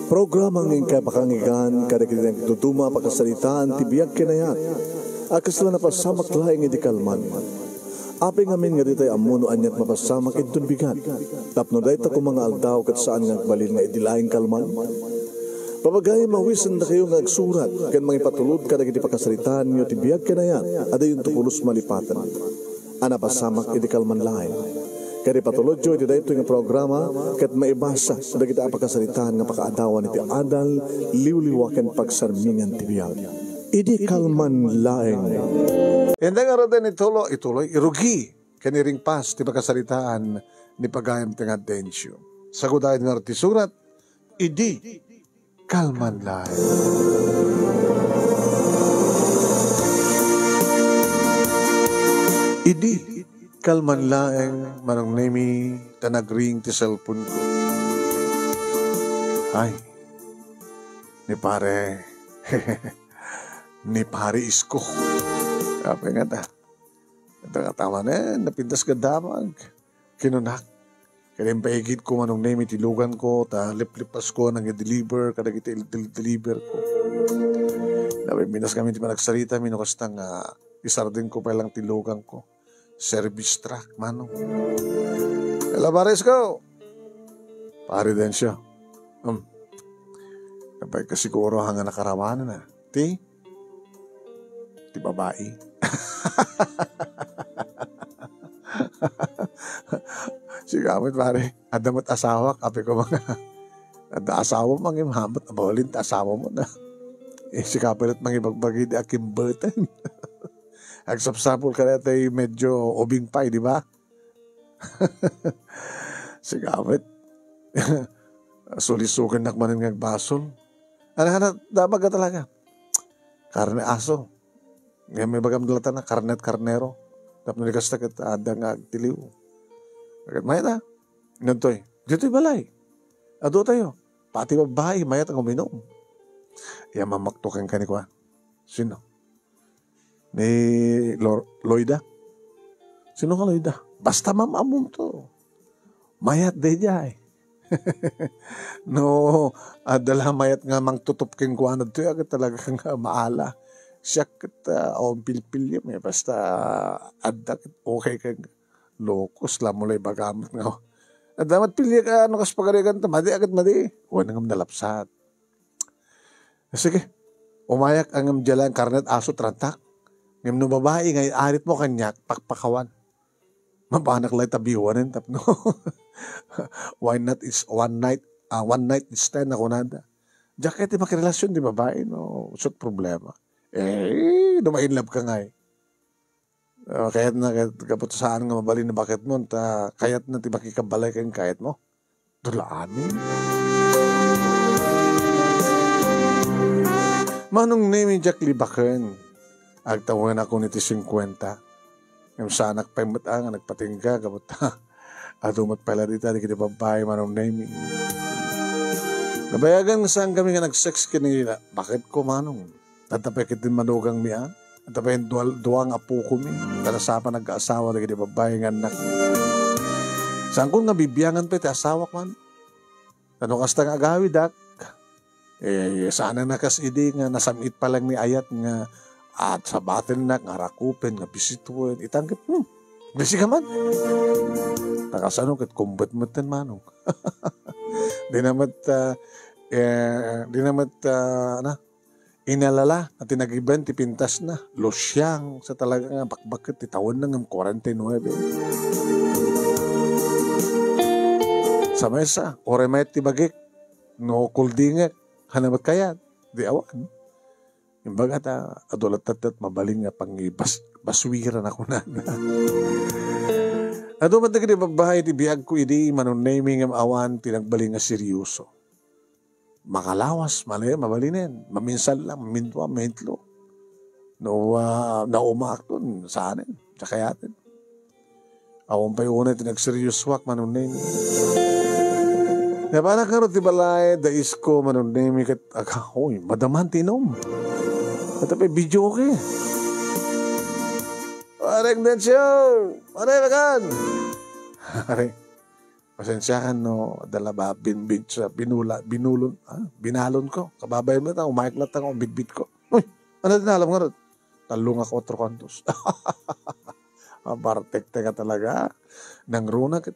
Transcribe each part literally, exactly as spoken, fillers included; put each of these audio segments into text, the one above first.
Programa nga inkay pakangigan kadagiti nagduduma a pakasaritaan ti biag ken ayat a kasla napasamak laeng idi kalman. Apay ngamin nga ditay ammo no aniat mapasamak inton bigat, tapno dayta koma nga aldaw ket saan nga agbalin nga idi laeng kalman? Papagayam, mawisendakayo nga agsurat ken mangipatulod kadagiti pakasaritaanyo ti biag ken ayat a dayonto pulos malipaten a napasamak idi kalman laeng. Ket ipatulodyo iti daytoy nga programa ket maibasa dagiti a pakasaritaan nga pakaadawan iti adal, liwliwa ken pagsarmingan ti biag. Idi kalman laeng. Inday ngaruden itulo-, ituloy, irugi ken iringpas ti pakasaritaan ni pagayam ti nga Dencio. Sagudayen ngarud ti surat, idi kalman laeng. Idi kalman laeng, Manong Nemi, ta nagring ti cellphone ko. Ay, ni pare, ni pare Isko. Apay ngata? Ita nga tama na, napintas nga damag. Kinunak. Kaya impaigid ko, Manong Nemi, ti lugan ko, ta liplipas ko nang i-deliver kadagiti il-, del-, deliver ko. Napintas kami ti panagsarita, mino kasta nga isardeng ko pay lang ti lugan ko. Service truck, Manong. Hello, Pare Isko. Pare Dencio. Um. Napay ka siguro hanga nakarawanan na. Ti? Ti babai. Sigamet, pare. Adda met asawak, apay ko mga, adda asawa mo, mangimhamot, abalin ta asawa mo na. Eh, sika pa rin mangibagbagi di akimbatan. Agsapsapul ka na tayo medyo ubing pay, di ba? Sigamet. Sulisugan nak manen nga agbasol. Ano, ano, damag ka talaga. Karne aso. Nga may bagam dalatan na, karnet karnero. Tapno di kasta ket adda nga agtiliw. Ket mayat a. Nagtoy. Ditoy balay. Adu tayo. Pati babae, mayat ang uminom. Iya mamakto ken kani kuan. Sino? Ni Lor-, Loida? Sino ka Loida? Basta mam-amom to. Mayat daydiay. No, adda la mayat nga mangtutup kenkuana ditoy, ket talaga nga maala. Siak ket, ah, awan pilpiliam, eh. Basta, ah, adda ket okay ken lokos, la mo la ibagam nga. Adda met piliak, ah, no kas pagarigan ta, madi, ket madi. Wen ngem nalapsat. Sige, umayak ngem diay laeng karnet aso trantak. Ngem no babai nga aritmo kaniak, pakpakawan. Mapanak la ita biwanen tapno. Why not is one night, ah, one night stand a kunada. Diak kayat ti makirelasyon ti babai, no? Isut' problema. Eh, no ma-in love ka ngay. Ah, kayat na, kayat, gapu ta saan nga mabalin a baketmo, ta kayat na ti makikabalay ken kayatmo. Dula amin. Manong Nemi, diak libaken. Agtawenakon iti singkuenta. Ngem saanak pay met a nga nagpatingga, gapu ta adu met pay la dita dagiti babbai, Manong Nemi. Nabayagan nga saan kami nga nag-sex ken ni baketko, Manong. Adda pay ketdin manugangmi a. Adda pay dua, dua nga apokomi. Kada sapa nagkaasawa dagiti babbai nga annak. Saankon nga bibiangan pay ti asawak man. Ta no kasta nga agawidak, eh, saan a kas idi nga nasam-it pa lang ni ayat nga at sabatennak, nga rakupen, nga bisituen. Itang ket, hmm, bisi ka man. Ta kasano ket kumbet metten, Manong. Di na met, ah, eh, di na met, ah, ano, inalala a ti nagiben ti pintasna. Lusiang sa talaga nga bakbaket ti tawenna ngem kuarenta y nuebe. Sa maysa, uray mayat ti bagik, no kuldingek, haan met kayat, di awan. Imbaga ta, adu latta ti mabalin nga pangibas-, baswiran a kunana. Adu met dagiti babbai ti biagko idi, Manong Nemi, ngem awan ti nagbalin nga serioso. Makalawas, mali-, mabalinen. Maminsan lang, mamindua, mamintlo. No, ah, naumaakton, saanen, diak kayaten. Awan pay unay ti nagseryosoak, Manong Nemi. Napanak ngarud ti balay, da Isko, Manong Nemi, ket aga, uy, madaman ti inum. Ket pay videoke. Pareng Dencio! Pare, makan! Pare, Pasensiakan no, adda la ba, bin-, bin-, sa binula-, binulon, ah, binalon ko. Kababayen met, umayek latta nga bitbit ko. Uy, ano din alam nga ron? Tallo nga kuatro kantos. Abartek-tek nga talaga. Nangruna ket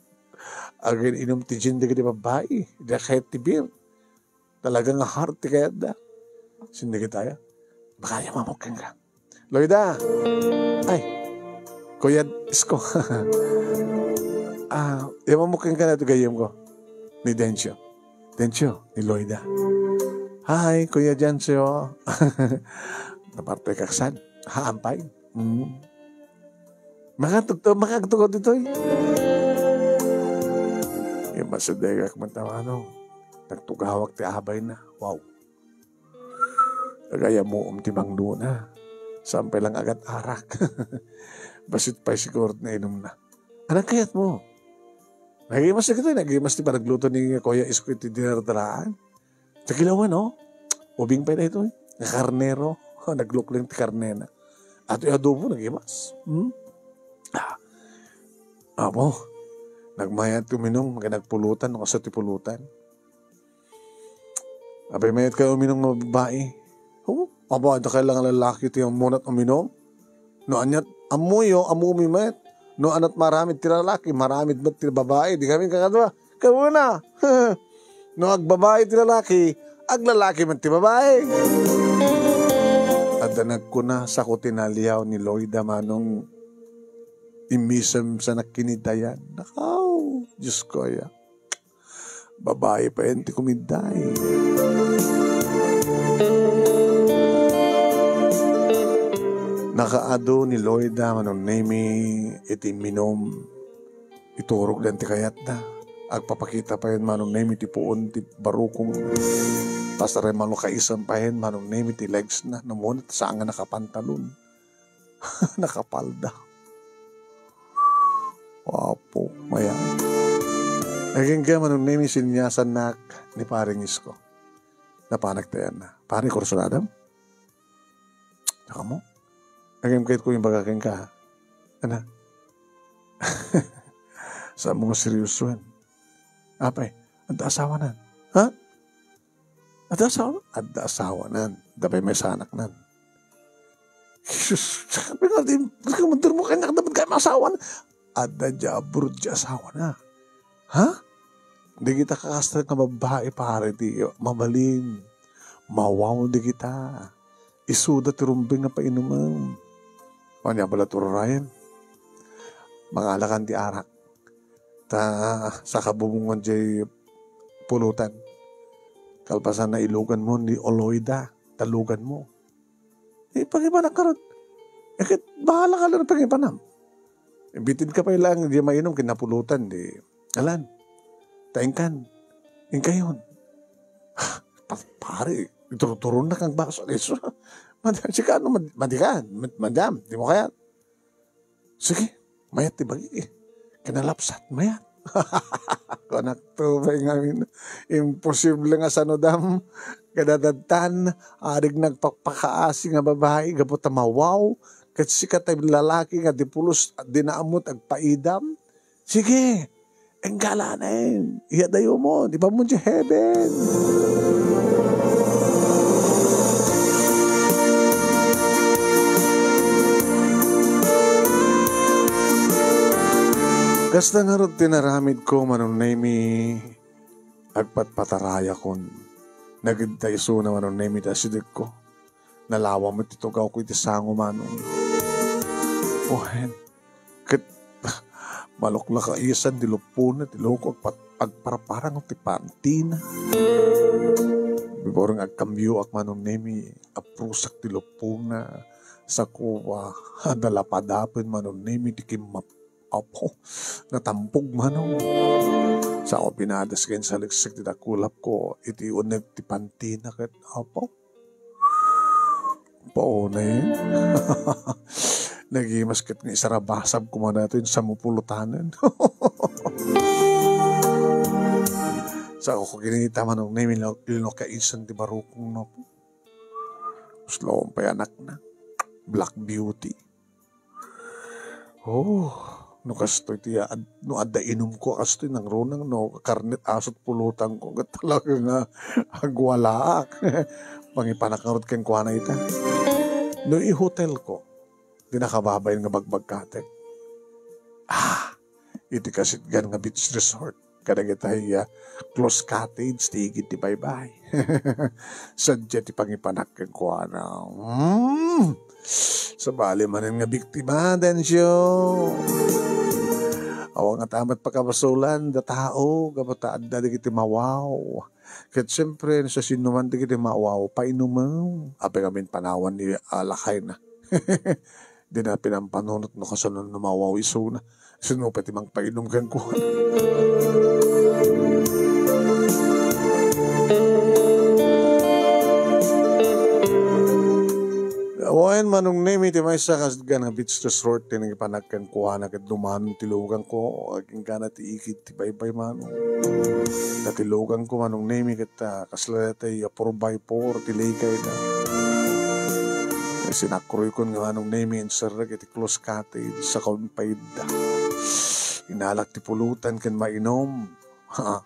agin-inum ti gin dagiti babbai. Diak kayat ti beer. Talaga nga hard ti kayatda. Sindegit aya. Baka yamamok kenka. Loida. Ay. Kuya Isko. Ah, yamamok kenka na ito gayyem ko. Ni Dencio. Dencio, ni Loida. Hi, Kuya Dencio. Naparte kaksan. Haan pay. Mm. Makatugtog, makagtugod ditoy. Yung masidegak man tawano. Nagtugawak ti abay na. Wow. Agayamuom ti mangduna. Saan pay lang agat arak. Basit pay siguro na inum na. Anong kayat mo? Nagimas ti kitoy, nagimas ti panagluto ni Kuya Isko iti dinardaraan. Tagilawan, no? Ubing pay daytoy. Nga karnero. Naglukleng ti karnena. Ato yung adobo, nagimas. Hmm? Ah. Apo, nagmayat ti uminum, kay nagpulutan, no, kasta ti pulutan. Apay mayat kayo uminum nga babae? Oo, apo, adda kailangan lalaki ti ammunat uminum? No, anyat, ammoyo, ammomi met. No, anat maramid ti lalaki, maramid met ti babae. Di kami kakadua. Kamuna. No, agbabae ti lalaki, aglalaki met ti babae. Adda nagkuna, sako ti naliaw ni Loida Manong, immisem sa nakinidayan. Nakaw, Diyos ko, ya. Babae pa yan ti kumidday. Nakaadu ni Loida Manong Nemi iti minum. Iturog dan ti kayatda. Agpapakita pa yan Manong Nemi ti puon ti barukong. Pasaray malukaisan pa yan Manong Nemi ti legs na. Namunit sa nga nakapantalon. Nakapalda. Wapo, maya. Agingga Manong Nemi sinyasannak ni Paring Isko. Napanak tayan na. Pare, kursunadam? Saka mo? Agim kayat ko yung baga kenka. Ana? Saan mo nga seryosoan? Apay, adda asawanan. Ha? Adda asawa? Adda asawanan. Adda pay may sanaknan. Jesus, sabi nga di, di ka mandir mo kanya dapat kayo masawan. Adda di abroad di asawana. Ha? Di kita kakastra nga babae, pare, di mabalin. Mawaw di kita. Isuda ti rumbeng nga painuman. Kanya pala turo Ryan. Mangalakan ti arak. Ta, sa kabubungan jay pulutan. Kalpasan na ilugan mo, ni Oloida, talugan mo. Eh, pangipanak karot. Eh, ket, bahala ka lang pangipanam. Bitin ka pa ilang, di mainom, kinapulutan, di, alan. Taingkan. Ingkayon. Pa-, pare, ituro-turon na kang baso. Isu, madam, sika, ano, mad-, madikan, mad-, madam, di mo kaya. Sige, mayat ti bagi. Kinalapsat, mayat. Kunak tubay ngamin. Imposible nga sanudam. Kadadadtan, adig nagpakpakaasi nga babae, gapu ta mawaw. Ket sika tay lalaki nga di pulos, di naamut agpaidam. Sige, enggalanen. Iya dayo mo, di ba mo di heaven? Kasta ngarud ti naramid ko, Manong Nemi, agpatpatarayakon. Nagidta isuna, Manong Nemi, ti asidegko. Nalawa met ti tugaw ko iti sango, Manong. Wen, ket maluklakaisan ti lupona, ti loko, agpat-, agparparang ti pantina. Before nga agkambioak, Manong Nemi, aprusak ti lupona. Sako, ah, nalapadapen, Manong Nemi, ti kimmap-, Apo, natampog, Manong. Sako pinadas ken saliksik ti dakulap ko, iti uneg ti pantina ket, Apo. Paunay. Nagimas ket nga isarabasab kumana ito yung samupulutanan. Sako ko kinita, Manong Nemi, linok-, linokaisan ti barukong no. Slow pay anak na. Black Beauty. Oh, No kastoy ti ad-, no adda inumko a kastoy, nangruna no karnet aso't pulutanko, ket talaga nga agwalaak. Pangipanak ngarud kenkuana ita. No ihotelko, dina kababain nga bagbagkatek. Ah, iti kasitgan nga beach resort kadagitay, ah, close cottage ti igid ti baybay. Sadiay ti pangipanak kenkuana. Mm. Sabali manen nga biktima, Dencio. Awan nga ta met pakabasolan da tao, gapu ta adda dagiti mawaw. Ket siempre, no siasinoman dagiti mawaw, painumen. Apay ngamin panawan ni, ah, lakayna. Dina pinampanunot no kasano no mawaw isuna. Sino pay ti mangpainum kenkuana? Wen, Manong Nemi, ti maysa kasitgan nga beach resort ti nangipanak kenkuana ket dumanon ti luganko. Agingga na ti igid ti baybay, Manong. Natiluganko, Manong Nemi, ket, ah, kasla daytoy a four by four ti ligayna. Sinakroykon nga Manong Nemi, inserrek iti close cottage, saka pay idda. Inalak ti pulutan ken mainum. Ha,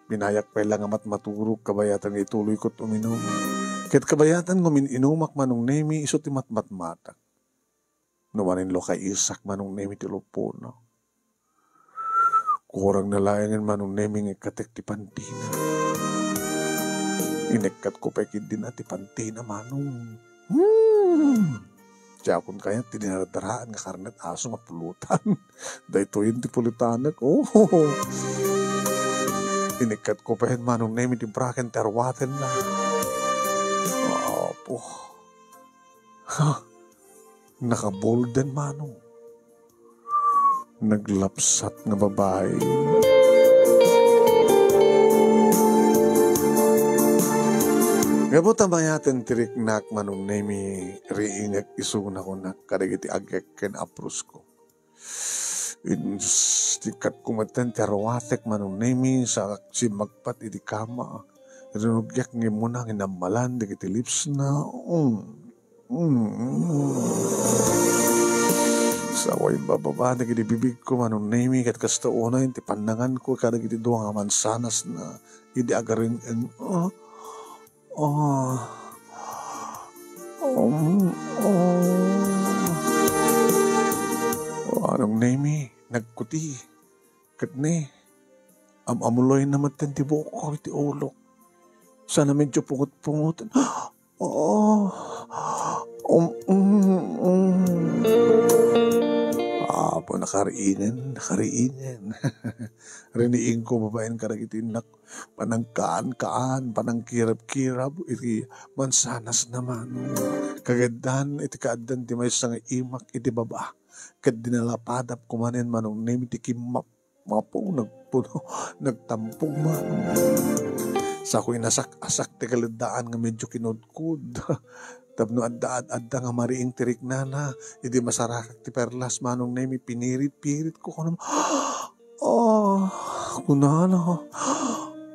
binayak pay la nga matmaturog kabayatan nga ituloyko uminum. Ket kabayatan nga umin-inumak, Manong Nemi, isu ti matmatmatak. No manen lo kaisak, Manong Nemi, ti lupona. Kurang na laengen, Manong Nemi, nga ikkatek ti pantina. Inekkatko pay ketdin ti pantina, Manong. Hmm. Diakon kayat ti dinaradaraen nga karnet aso nga pulutan. Daytoyen ti pulitanek. Oh. Inekkatko pay, Manong Nemi, ti braken ti arwatenna. Apo. Ha? Nakabolden, Manong. Naglapsat nga babai. Gapu ta mayaten ti riknak, Manong Nemi, riingek isuna kunak kadagiti agek ken aprosko. Insikatko metten ti arwatek, Manong Nemi, sa simmagpat iti kama. Rinugyak nga immuna nga inammalan dagiti lipsna. Mm. Mm. Sa way bababa dagiti bibigko, Manong Nemi, ket kasta unay ti pannanganko kadagiti dua nga mansanasna idi agaring-, en-, ah, ah, um, ah. Manong Nemi, nagkuti. Ket ne, am-amuloyna metten ti buokko iti ulok. Sana medyo pungot-pungoten. Oh, um, um, um. Apo, nakariingen, nakariingen. Riniingko babaen kadagiti innak, panangkaan-kaan, panangkirab-kirab, iti mansanasna, Manong. Kagiddan, iti kaaddan ti maysa nga imak iti baba. Ket dinalapadapko manen, Manong Nemi, ti kimmak. Mapo, nagpuno, nagtampog, Manong. Sako inasak-asak ti kaleddaan nga medyo kinudkod. Tapno adda, ad-, adda nga mariing ti riknana, idi masarakak ti perlas, Manong Nemi, pinirit-piritko, kunam, "Ah," kunana.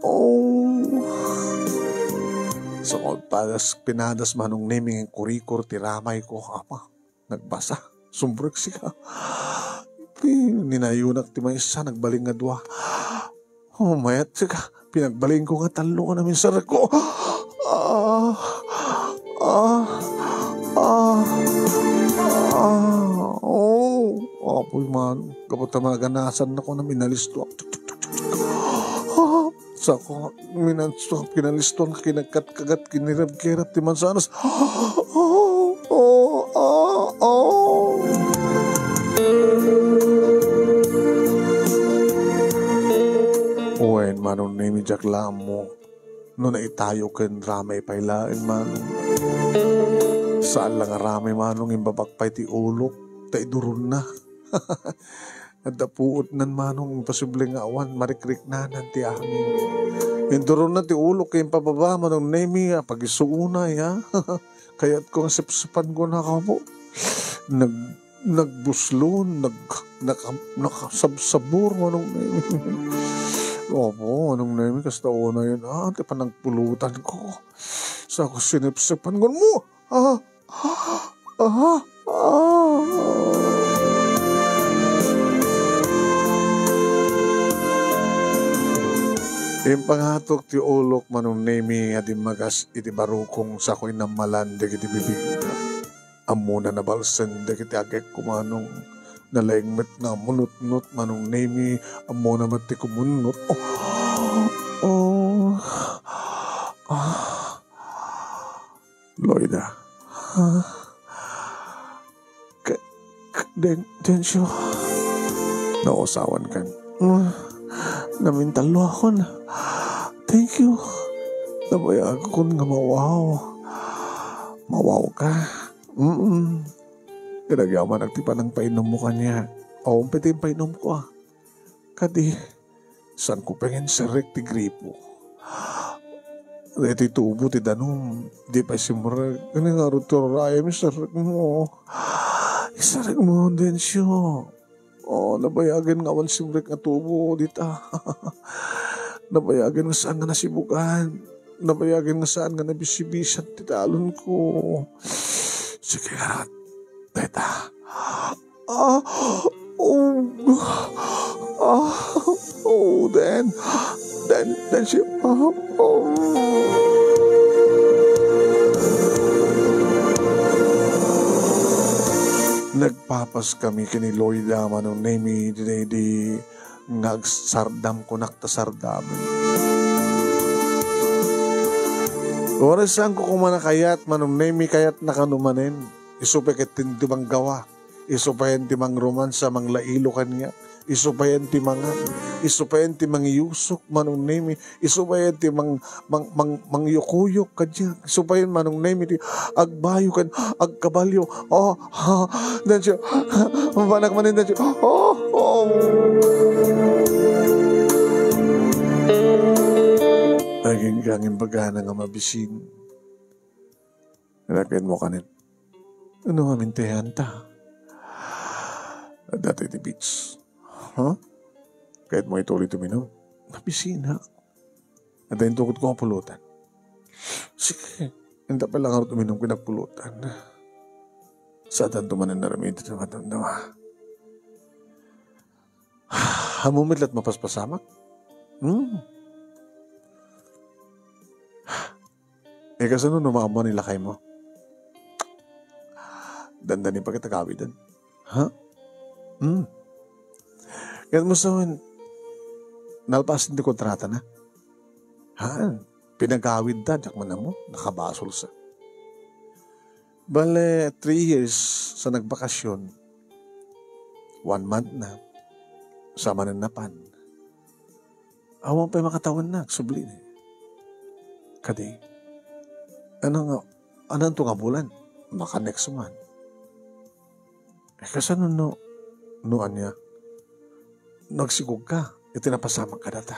"Oh." Sako padas, pinadas, Manong Nemi, nga kurikor ti ramayko. Apa, nagbasa. Sumbrek sika. Pi-, ninayunak ti maysa, nagbalin nga dua. Oh, mayat sika. Pinagbalinko nga tallo nga naminsarekko. Ah, ah, ah, ah, oh. Apoy man, gapu ta maganasan ako na minalisto. Ah, Sako, minanso, kinalistuan, kinagkatkagat, kinirab-kirab ti mansanas. Oh, oh, oh, oh. Wen, Manong Nemi, diak la ammo no naitayo ken ramay pay laeng, Manong. Saan la nga ramay, Manong, imbabak pay ti ulok, ta iduronna. Adda puotnan, Manong, imposible nga awan marikriknanan ti amin. Induronna ti ulok ken impababa, Manong Nemi, a pagisuunay, ha? Kayatko nga sepsepan ko na kamo. Nag-, nagbuslon, nag-, naka-, nakasabsabor, Manong Nemi. Opo, Manong Nemi, kasta unayen, ah, ti panagpulutan ko. Sa ako sinepsepan ko mo. Ah, ah, ah, ah. Impangatok ti ulok, Manong Nemi, a dimmagas iti barukong, sako inammalan dagiti bibingko. Ammona nabalsen dagiti agekko, Manong. Nalaing met nga munutnot, Manong Nemi. Ammona met ti kumunnot. Oh. Oh. Ah. Loida. Ha? K-, k-, Den-, Dencio. Nausawan kan. Ah, namintalloakon. Thank you. Nabayagakon nga mawaw. Mawaw ka. Mm. Kinagyamanak ti panangpainummo kaniak. Awan pay ti impainumko, ah. Kadi, saanko pay nga inserrek ti gripo. Daytoy tubo ti danum, di pay simrek. Kani ngarud ti rurayam, inserrekmo. Inserrekmo, Dencio. Oh, nabayagen nga awan simrek nga tubo dita. Nabayagen nga saan nga nasibugan. Nabayagen nga saan nga nabisibisian ti talonko. Sige, ngarud. Dayta. Ah, oh, ah, oh, Den, Den, Dencio, ah, oh. Nagpapas kami ken ni Loida, Manong Nemi, daydi nga agsardam, kunak ta sardamen. Uray saanko koma a kayat, Manong Nemi, kayatna kano manen. Isu pay ket ti manggawa. Isu payen ti mangromansa, manglailo kaniak. Isu payen ti mangan. Isu payen ti mangiyusok, Manong Nemi. Isu payen ti mang-, mang-, mang-, mangyukuyok kaniak. Isu payen, Manong Nemi, ti agbayo ken agkabalio. Oh, ha, Dencio. Mapanak manen, Dencio. Oh, oh. Agingga nga imbagana nga mabisin. Nalagyanmo kanen. Ano nga mintehan ta? Datoy ti beach. Ha? Kayatmo ituloy ti uminum? Mabisinak. Adda intukod ko nga pulutan. Sige. Inta pay la ngarud uminum ken agpulutan. Saadanto manen aramiden ti madamdama. Ammom met la't mapaspasamak? Hmm. Eh, kasano no maammo ni lakaymo? Dandani pa kita gawiden. Ha? Hmm. Kayatmo sa, nalpasen ti kontratana. Ha? Pinagawidda, diak man ammo, nakabasolsa. Bale, three years sa nagbakasyon, one month na, sa manen napan. Awan pay makatawennak, subli ni. Kadi, ano nga, ano to nga bulan? Maka next month. Eh, kasano no, no ania? Nagsigog ka, iti napasamak kadata.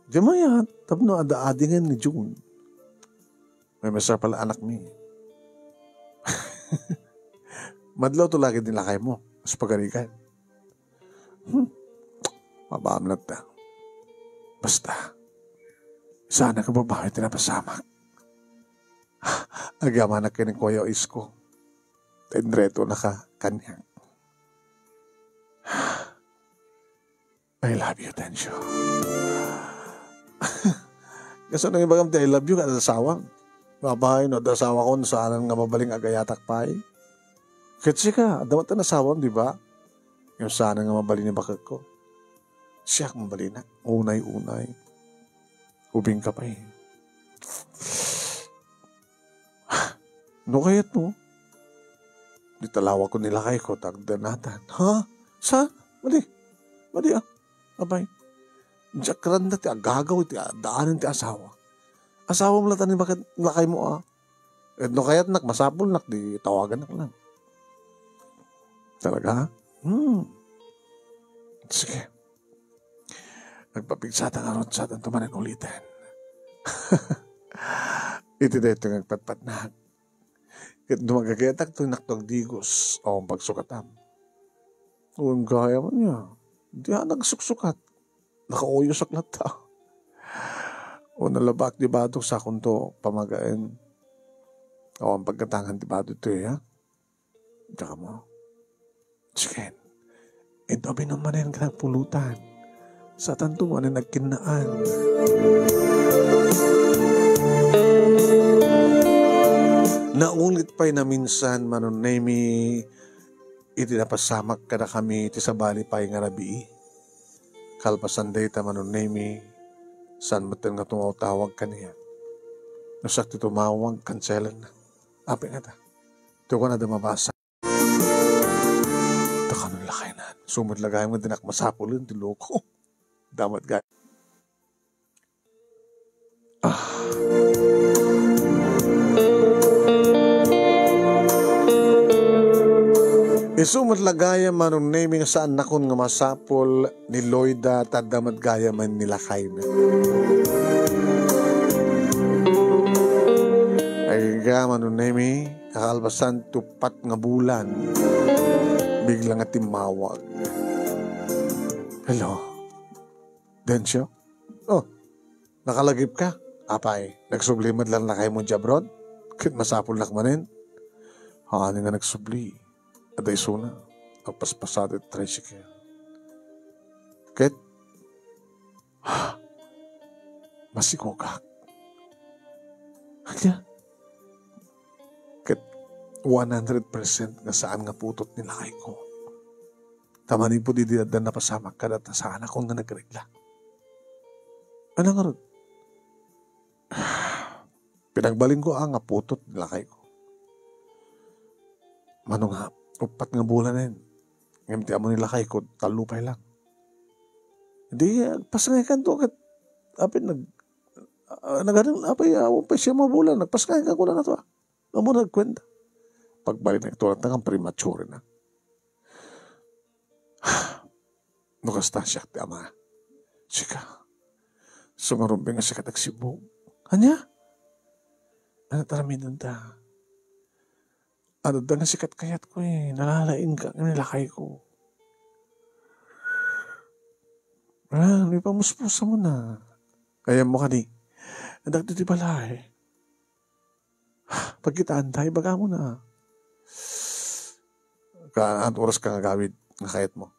Di mayat, tapno adda adingen ni June. May masapal a anakmi. Madlaw to lagi ni lakaymo, as pagarigan. Hmm. Mabaam latta. Basta. Sana ka babae ti napasamak. Agyamanak ken ni Kuya Isko. Tenreto na ka kaniak. I love you, Tencio. Kasano nga ibagam ti I love you, kada asawam? Babae, no, adda asawakon, saanen nga mabalin nga agayatak pay. Ket sika, adda met asawam, di ba? Ngem saanen nga mabalin ni bakekko. Siak mabalinak. Unay-unay. Ubing ka pay. No kayatmo, di talawakon ni lakayko, ta agdanatan. Ha? Sa? Madi. Madi, ah. Abay. Diak randa ti agagaw iti daanen ti asawa. Asawam latta ni baket lakaymo, ah. Et no kayatnak, masapulnak, di tawagannak lang. Talaga? Hmm. Sige. Nagpapigsata ngarud, saadanto manen uliten. Iti daytoy nga agpatpatnak. Ket no magagayatak, toy nakto agdigos, awan pagsukatam. Wen, gayam ania. Diak nagsuksukat. Nakauyosak latta. O nalabak di badok, sakonto pamagaen. Awan paggatangan ti bado toy, ha? Diak ammo. Sige. Inta uminum manen ken agpulutan. Saanto manen agkinnaan. Naunit pay naminsan, Manong Nemi, iti napasamak kadakami ti sabali pay nga rabii. Kalpasan dayta, Manong Nemi, saan metten nga tumawtawag kaniak. No siak ti tumawag, kanselenna. Apay ngata? Ti kunada mabasa. Ta kanon lakaynan. Isu met la gayam nga dinak masapulen ti loko. Damat gayam. Ah. Isu met la gayam, Manong Nemi, nga saannakon nga masapul ni Loida ta adda met gayam ni lakayna. Ay, nga, Manong Nemi, kakalpasan ti uppat nga bulan, bigla nga timmawag. Hello? Dencio? Oh, nakalagipka? Apay, nagsubli met la lakaymo idiay abroad? Ket masapulnak manen? Haan nga nagsubli. Adda isuna, agpaspasada ti tricycle. Ket, masigogak. Ania? Ket one hundred percent nga saan nga putot ni lakayko. Ta manipud idi adda napasamak kadata, saanakon nga nagregla. Ania ngarud? Pinagbalinko a nga putot ni lakayko. Mano nga, uppat nga bulanen. Ngem ti ammo ni lakayko, tallo pay lang. Di, agpasngaykanto ket, apay nag-, ah, nagaring, apay, awan pay siyam nga bulan, nagpasngaykan kunana to, ah. Ammo nagkuenta. Pagbalinekto latta nga premature na. No kasta, siak ti ama. Sika. Isu ngarud nga sika ti agsibug. Ania? Ania ti aramidenta? Adda nga sika ti kayatko, eh. Nalalaingka nga ni lakayko. Ah, ipamuspusamon na. Ayanmo kadi. Adda ditoy balay. Pagkitaanta, ibagamon na. Haan oras ka nga agawid nga kayatmo.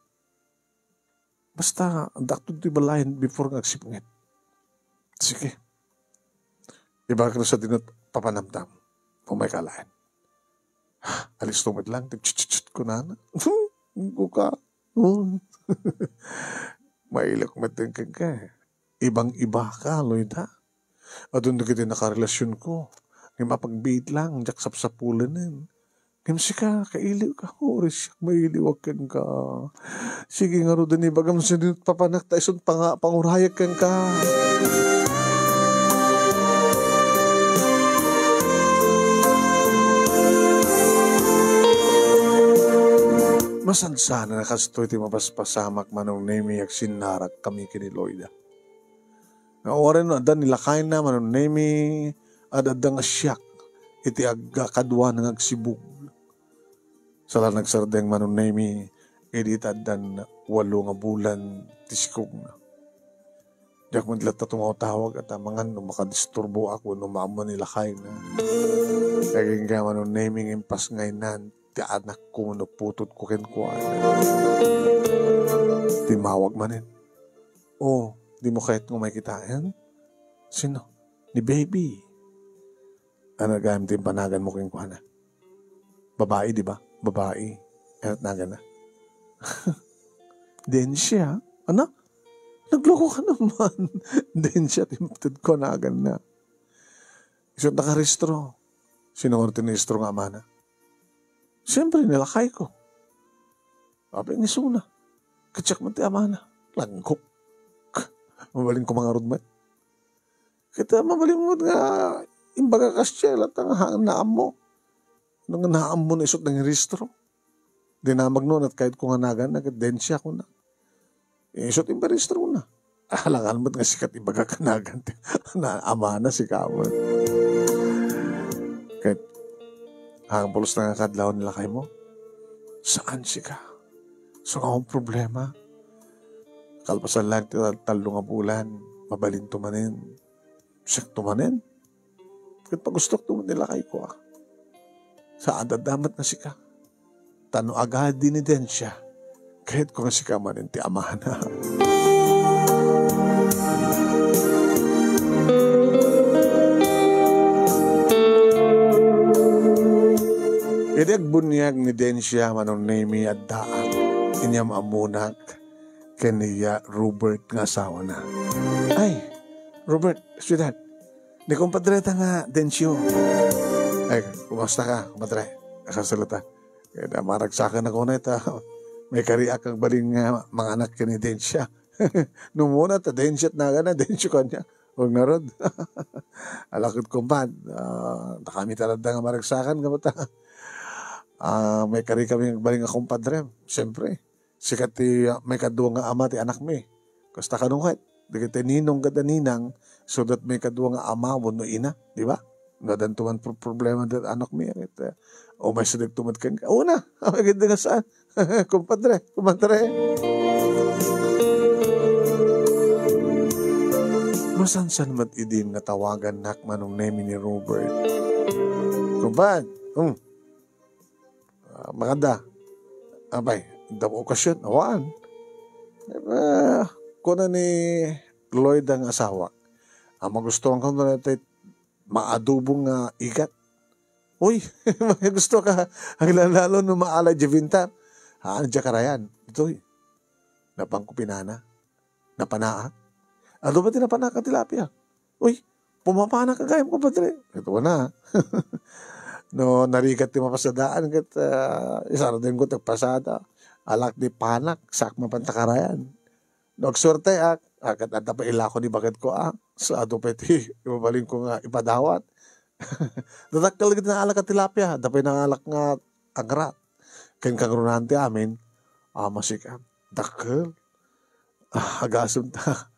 Basta, adda ditoy balay before nga agsipnget. Sige. Ibagak sa dino papanamtam. Umayka alaen. Alisto met lang, ti chut-chut-chut kunana. Buka. Oh. Mailak met kenka. Ibang-ibaka, Loida. Adun dagiti nakarelasionko. Ngem apagbiit lang, diak sapsapulenen. Ngem sika, kailiwka, uray siak mailiwak kenka. Sige ngaruden, ibagam sadino ti papanak ta isun panga-, pangurayak kenka. Masansan a kastoy ti mapaspasamak, Manong Nemi, agsinnarak kami ken ni Loida. Nga uray no adda ni lakayna, Manong Nemi, ad-adda nga siak iti agkakaduana nga agsibug. Saan la nagsardeng, Manong Nemi, idi ta addan walo nga bulan ti sikogna. Diak met latta tumawtawag a ta mangan no makadisturboak wenno maammo ni lakayna. Agingga, Manong Nemi, nga impasngaynan ti anakko wenno putotko kenkuana. Timmawag manen. Oh, dimo kayat nga umay kitaen? Sino? Ni baby. Ania gayam ti impanaganmo kenkuana? Babai, di ba? Babai. Ania ti naganna? Dencia. Ania? Naglokoka naman. Dencia ti, ti naganna. Isu ti nakarehistro. Sino ngarud ti nairehistro nga amana? Siempre, ni lakayko. Apay nga isuna. Ket siak met ti amana. Langkok. Mabalinko man ngarud met. Ket, ah, mabalinmo met nga imbagak a siak latta nga ha-, naammo. No nga naammo no isu ti nangirehistro. Dinamag no, ania ti kayatko nga naganna, ket Dencia kuna. Isu ti imparehistro na. Alangan met nga sika ti ibagak a nagan ti na, amana sika met. Ket, hanggang pulos na nga kadlaw ni lakaymo? Saan sika? Isu nga awan problema. Kalpasan lang ti tal-, tallo nga bulan, mabalinto manen. Siakto manen. Ket pagustok ti met ni lakayko, a. Saan daddamet nga sika. Ta no agadi ni Dencia, kayatko nga sika manen ti amana. Idi agbuniag ni Dencia, Manong Nemy, addaak. Inyam-ammonak ken ni Robert nga asawana. Ay, Robert, sweetheart, ni kumpadreta nga Dencio. Ay, kumusta ka, kumpadre? Kasasalita. Kaya maragsakan ako na ita. May kariak agbalin nga manganak ken ni Dencia. No umuna ta Dencio ti nagana, Dencio kaniak. Huwag ngarud. Alakad kumpad. Ah, kami talaga nga maragsakan, nga bata. Ah, may kari kami agbalin nga kumpadre. Siyempre, sika ti, ah, may kadua nga ama ti anakmi. Kasta kano ket, dagiti ninong ken ninang, so that may kadua nga ama wenno ina, di ba? No adda man pro-, problema dagiti anakmi, ket, ah, umaysa dagito met kenka. Una, agidda nga saan? Kumpadre, kumpadre. Masansan met idin nga tawagannak Manong Nemy ni Robert. Kumpad, hmm. Ah, maganda. Apay, adda okasyon? Awan. Ah, kuna ni Lloyd nga asawa. Ang magustuhan ko na tayo maadobo nga igat. Uy, gusto ka. Ang lalo no maalay di vintar. Haan, di karayan. Itoy. Napangkupinana. Napanaak. Adu ba ti napanaak a tilapia? Uy, pumapanak ka gayam, kumpadre. Ito na. No, narigat ti mapasadaan, ket, ah, isardeng ko ti agpasada. Alak di panak, sak mapantakarayan. No, agsuerteak, ah, ket adda pa ilako ni baketko, ah. Sa adu pa iti ibabalinko nga ipadawat. Dadakkel gid naalak a tilapia, adda pay naalak nga angrat. Ken kangrunan ti amin, ah, masikan. Dakkel. Ah, agasem ta.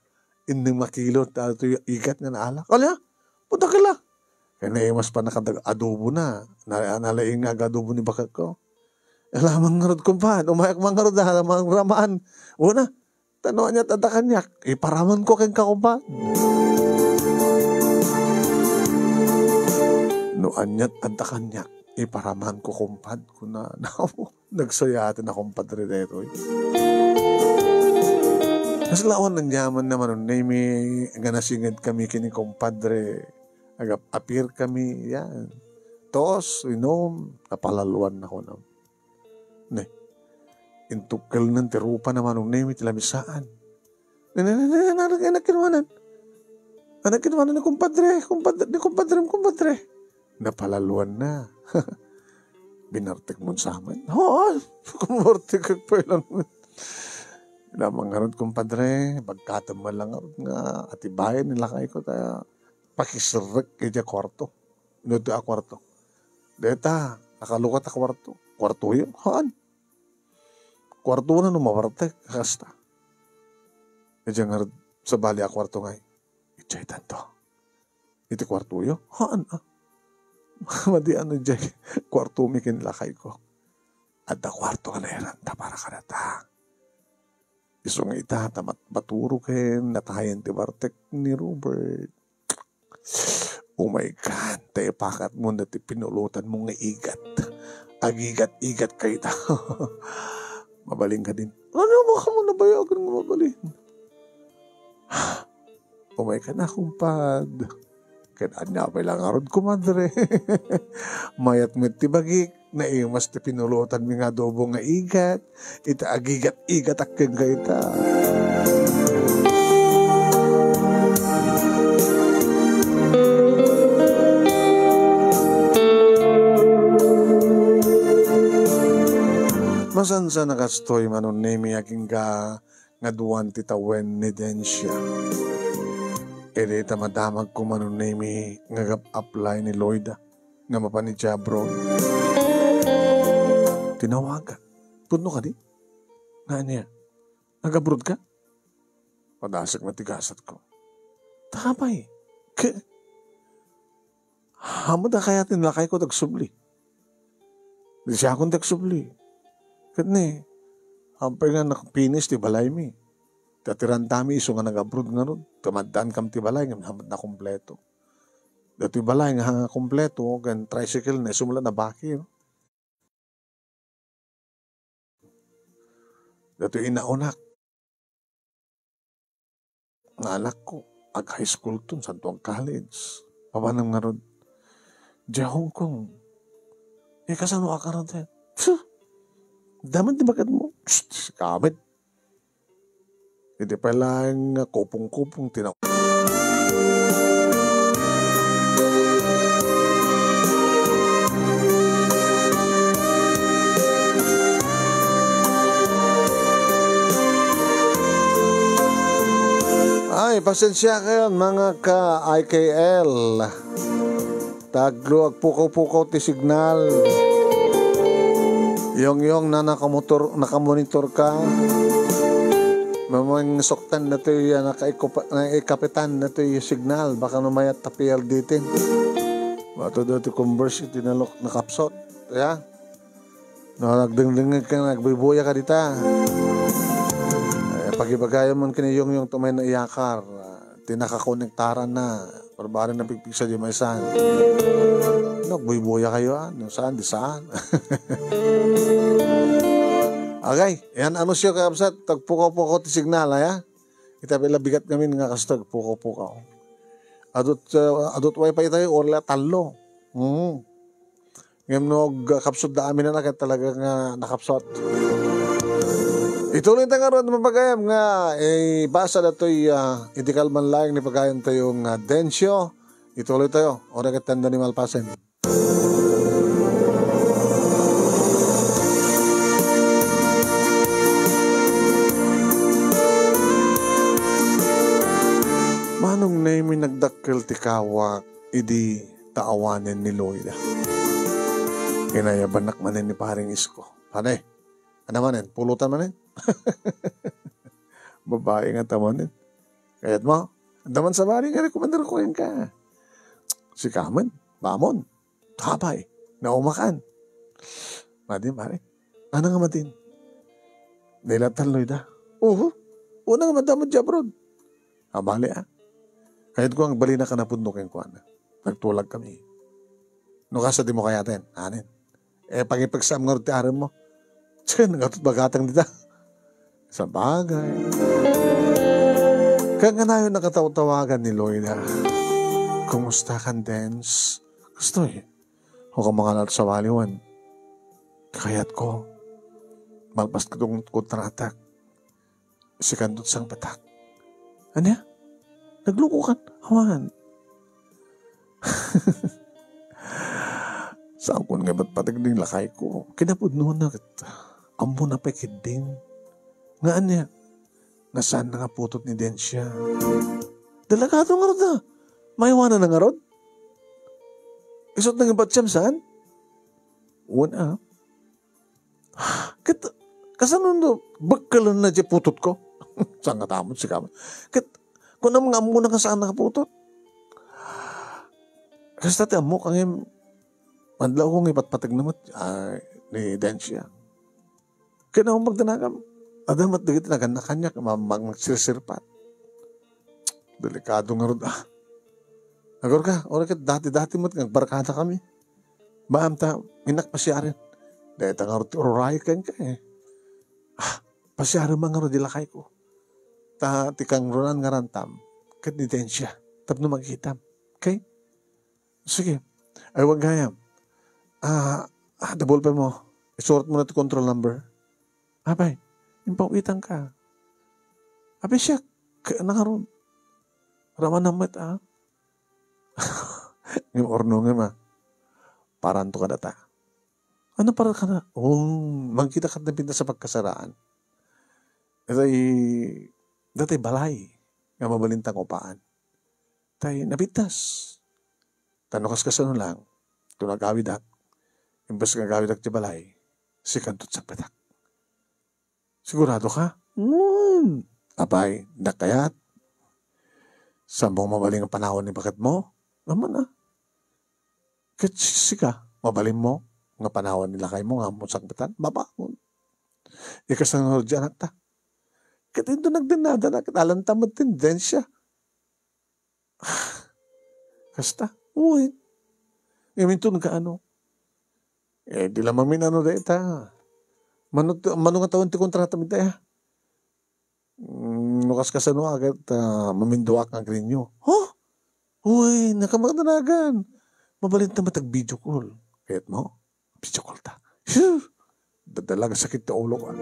Innem nga kilo ta itoy igat nga naalak. Ala, pudakkel a. Ken naimas pa nakadag-, adobo na. Na, nalaing nga agadobo ni baketko. Ala, mangngarud, kumpad. Umayak mangngarud, ah, mangraman. Una, ta no aniat adda kaniak, iparamanko kenka, kumpad. No aniat adda kaniak, iparamanko, kumpad, kuna. Nagsayaat a kumpadre daytoy. Kasla awan aniamanna, Manong Nemy, nga nasinged kami ken ni kumpadre. Agap-apir kami, yan. Tos, inom, napalaluan na ko na. Ne, intukkelnen ti rupana, Manong Nemy, ti lamisaan. Ne, ne, ne, ne, ne, ne, ne, kinuanan. Anak kinuanan ni kumpadre, kumpadre, ni kumpadre, kumpadre. Napalaluan na. Binartek mo sa amin? Oo, kumartek agpailan mo. Lamang ngarud, kumpadre, pagkatam man lang ngarud nga atibayan ni lakay ko ta pakiserrek iti kwarto. Ino ti a kwarto? Deta, nakalukat a kwarto. Kwarto yun? Haan. Kwarto na no mawartek, kasta. Iti ngarud, sabali a kwarto ngay. Iti tanto. Iti kwartoyo? Haan, ah. Madi ano, jay kwarto mi ken lakay ko. Adda kwarto nga nairanta para kadata. Isu nga ita, ta mat-, maturo ken natayen ti bartek ni Robert. Oh my God, ta ipakat mo na ti pinulotan mo nga igat. Agigat-igat kayta. Mabalin ka din. Ano mo ka mo nabayagan mo mabalin? Umay ka na, kumpad. Ket ania pay la ngarud, kumadre. Mayat met ti bagik, naimas ti pinulotan mi nga adobo nga igat. Ita agigat-igat akken kayta. Masansan a kastoy, Manong Nemy, agingga nga aduan ti tawen ni Dencia. Idi ta madamagko, Manong Nemy, nga agap-apply ni Lloyda nga mapan idiay abroad. Tinawagan. Pudno kadi? Nga ania? Nag-abroad ka? Padasek na ti gasatko. Tapay. Ke-, Ammok a kayat ni lakayko ti agsubli. Di siakon ti agsubli. Ket ni, ampay nga nakapinis ti balaymi. Ti atirantami isu nga nag-abroad ngarud. Ti maddaan kam ti balay, ngem ammok a kompleto. Datoy balay nga kompleto, ken tricycle na, isu met la nabaki, no? Datoy inaonak. Nga anakko, ag-high school ton, santo ag-college. Papanam ngarud, diay Hong Kong. Eh, kasano a karanta? Phew! Daman ti baketmo. Psst, kamit. Iti pay laeng nga kupong-kupong ti na- Ay, pasensya kayo, mga ka-I K L. Taglo, agpukaw-pukaw ti signal. Yong, yong, na nakamotor, nakamonitor ka. Mamang suktan na to yung nakaikupa-, naikapitan na to yung signal. Baka numayat ta P L D ten. Bato do ti Converse, iti nalok, nakapsot. Ya? No, nagdengdengeg ka, nagbuybuya ka dita. Eh, pagibagayo man kini Yong Yong tumay na iyakar. Ah, ti nakakonektaran na. Barbari na pigpigsa di maysan. Nagbuybuya kayo, ah. No, saan, di saan. Agay, yan, ano siya, kakabsat? Tagpukaw-pukaw ti signal, aya? Ita pila bigat ngamin nga kasto, tagpukaw-pukaw. Adut, ah, adut wifi tayo, orla tallo. Hmm. Ngem no agkapsut da amin a ket talaga nga nakapsut. Ituloy ta ngarud, mga pagayam, nga, eh, basa datoy, ah, idi kalman laeng ni pagayam tayo nga Dencio. Ituloy tayo. Ora ket tanda ni Malpasen. Manong Nemi, nagdakkel ti kawak idi ta awanen ni Loida. Inayabannak manen ni Paring Isko. Pane, ano manen? Pulutan manen? Babae nga ta manen. Kayat mo? Daman sa bari nga rekomendar ko ka. Sika man, bamon. Tapay, naumakan. Madi, mari. Ano nga madin? Nilatan Loida. Uhu. Una nga madamot di abroad. Abali, ah. Kayat ko ang balina ka na pundo keng kuana. Nagtulag kami. No kasa di mo kayaten, anin. Eh, pagipagsaam nga ti arem mo. Tiyan, nga bagatang dita. Sa bagay. Kaya nga nayon nakataw-tawagan ni Loida. Kumusta kan, Dens? Gusto eh. O ka mangalat sa waliwan. Kayat ko. Malpas ka tong kontratak. Sikanto ti sangpetak. Ania? Nagluko kan? Awan. Saan ko nga ibat patag ding lakay ko? Kinapudno na ket ammo na pay kidding. Nga ania? Nga saan na nga putot ni Dencia? Delikado ngarud a. Maiwanan na ngarud? Isut na nga batyam saan? Wen a. Ket, kasano no, bekkelen na di putotko? Saan nga tamon, sika man. Ket, kunam nga ammo na nga saan nakaputot. Kasta ti ammo, kangem, madlaw ko nga ipatpateg na met, ay, ni Dencia. Kaya na akong pagdanagam, adda met dagiti nagannakanyak, ma-, mag-, magsirsirpat. Delikado ngarud, ah. Agur ka, ora ket dati-dati met nga agbarkada kami. Maam ta, innak pasiaren. Dayta ngarud ti ururay kenka, eh. Ah, pasiaren man ngarud di lakay ko. Ta, ti kangrunaan nga rantam, ket ni Dencia, tapno magkitam. Okay? Sige. Ay, wag gayam. Ah, ah, double pa mo. Isurat mo na ti control number. Apay, impawitan ka. Apay siya, kaya na karon. Raman na met, ah. Ngem urno ngem, ah. Paranto ka data. Ano para ka na? Oh, magkita ka na pinta sa pagkasaraan. Datay, datay balay nga mabalintang upaan. Tay, napitas. Tano kas kasano lang, to nagawidak. Imbes nga gawidak ti balay, sikanto ti sangpetak. Sigurado ka? Ngem. Apay, dakayat. Saan mo mabalin nga panawan ni baket mo? Naman, ah. Ket sika, mabalin mo nga panawan ni lakay mo nga ammo sangpetan? Babangon. Ikasano di anak ta? Ket into nagdennada na, ket alantam met tendensya. Kasta? Uy. Ngem inton kaano? Eh, di la maminano dayta. Mano, mano nga tawen ti kontrata mi daya? Mm, no kas kasano a ket, ah, maminduak nga agrinyo. Huh? Uy, nakamadanagan. Mabalin ta matag video call. Kayat mo? Pidiokolta. Dadala nga sakit ti ulok, ah.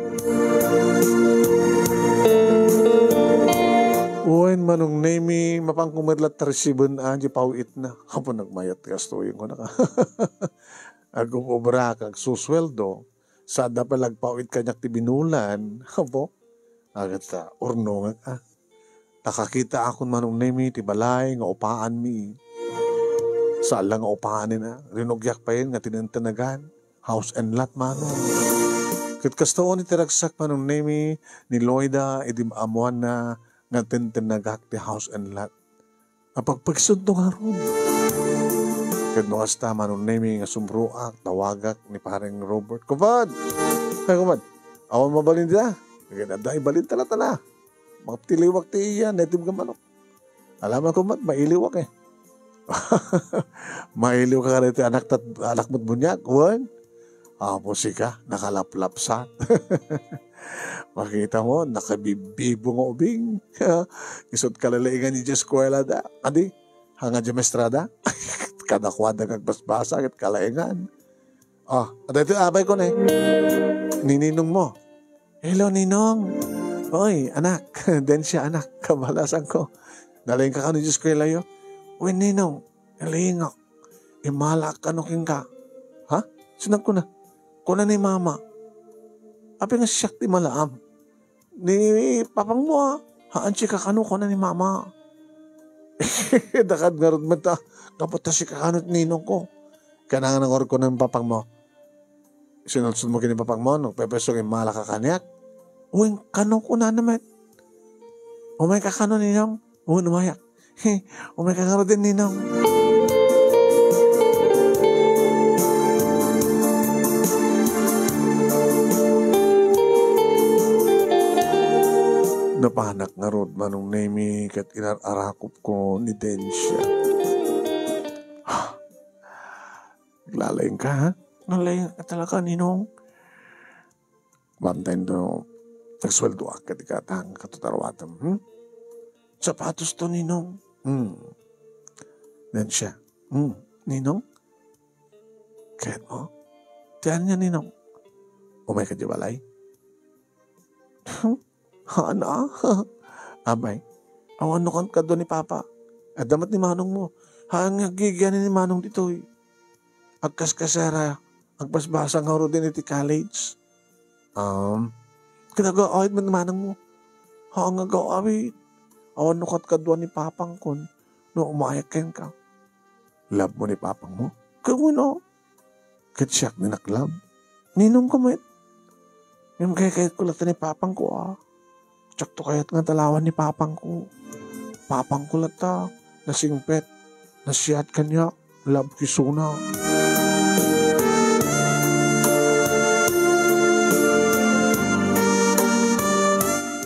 Wen, Manong Nemi, mapanko met latta resiben, ah, di paw-itna. Apo, nagmayat ti gastoyen ko na ka. Agub-ubrak, agsusueldo. Sada pay la agpaw-it kaniak ti binulan. Apo, agat ta, urnongek, ah. Ta kakitaakon, Manong Nemi, ti balay nga upaanmi. Saan la nga upaanen, ah. Rinugiak payen nga tinentenagan. House and lot, Manong. Ket kasta unay ti ragsak, Manong Nemi, ni Loida idi ammoanna nga tentennagak ti house and lot. Apagpagsunto ngarud. Ket no kasta, Manong Nemi, nga sumroak, tawagak ni Pareng Robert. Kumad! Ay, kumad! Awan mabalin dita? Ket adda ibalin tala-tala. Maptiliwak ti iya, native nga manok. Alam ko met, mailiwak eh. Mailiw ka kadagiti anak tat-, anak met buniag, wen? Apo sika, nakalaplapsat. Makita mo, nakabibibo nga ubing. Isut' kalalaingan ni eskuela da. Adi, hanga di maestrada. Kadakuada nga agbasbasa, ket kalaingan. Ah, adda iti abay ko ne. Ni ninong mo. Hello, ninong. Oy, anak. Densia, anak. Kabalasan ko. Nalaing ka kano di eskuela yo? Wen, ninong. Nalaingak. Immalaak kano kenka. Ha? Sino kuna? Kuna ni mama. Apay nga siak ti malaam? Ni papang mo, ah. Haan sika kano, kuna ni mama. Dakad ngarud met ta. Kapot ta sika kano, ninong ko. Kanang ngarud ko ni papang mo. Sinulsol mo ken ni papang mo, no? Pepeso nga immalaak ka kaniak. Wen, kano kunana met. Umay ka kano, ninong? Wen, umayak. He, umay ka ngaruden, ninong. Napanak ngarud, Manong Nemi, ket inar-arakop ko ni Densia. Naglalaing ka, ha? Nalaing ka talaga, ninong. Bantay no, nagsueldoak ket ikatang katutaruatem, hmm? Sapatos to, ninong. Hmm. Densia. Hmm. Ninong? Kayat mo? Ti ania, ninong? Umay ka di balay? Hmm? Haan a? Abay, awan no kano kadua ni Papa. Adda met ni manong mo. Haan nga aggigyan ni manong ditoy. Agkaskasera, agbasbasa ngaruden iti college. Um, ket agaw-awid met ni manong mo. Haan nga agaw-awid. Awan no kadkadua ni Papang kon no umayak kenka. Love mo ni Papang mo? Ket wenno. Ket siak ni naklab. Ninong ka met. Ngem kaykayatko latta ni Papang ko, a. Siakto kayat nga talawan ni Papang ko. Papang ko latta, nasingpet, nasiat kaniak, love ko isuna.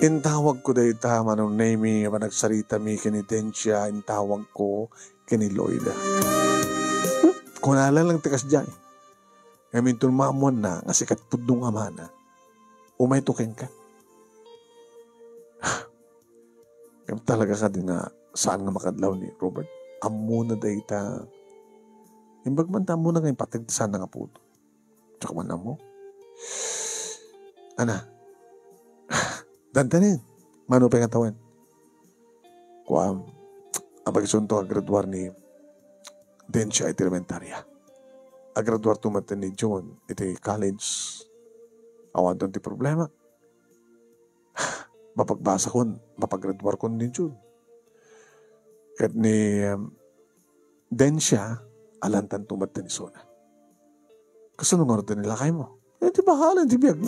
Intawag ko dayta, Manong Nemi, a panagsaritami ken ni Densia, intawag ko ken ni Loida. Hmm? Kunana lang ti kasdiay. Ngem inton maammoanna nga sika ti pudno nga amana, umayto kenka. Ngem talaga kadi nga saan nga makadlaw ni Robert? Ammona dayta. Imbag man ta ammona nga impateg ti saan nga puto. Diak man ammo. Ana, dandanin. Mano pay nga tawen? Kuam, apagsunto agraduar ni Densia iti elementarya. Agraduarto met ni June iti college. Awanton ti problema. Mapagbasakon, mapagraduarkon ni June. Ket ni, em, Densia, alantanto met ni isuna. Kasano ngarud ti lakaymo? Eh, ti bahala ti biag.